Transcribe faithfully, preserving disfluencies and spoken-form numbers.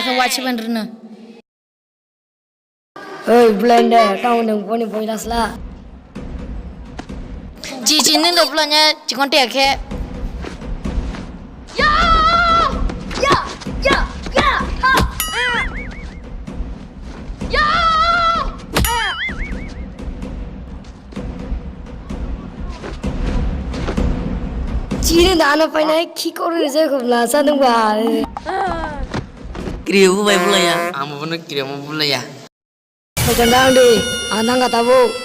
Wachiban rwno. Oi, blender, tamo nung boni boila sla. Chi chi nung do blanya, chikon te akhe. Ya! Ya! Ya! Ya! Ha! Ya! Chini dano painai khikor rijak khobla sa nung ba. Kriyo bo bai bulaya. Amo bono kriyo mo bulaya. Paitanda ang di, ang nang ka tabuk.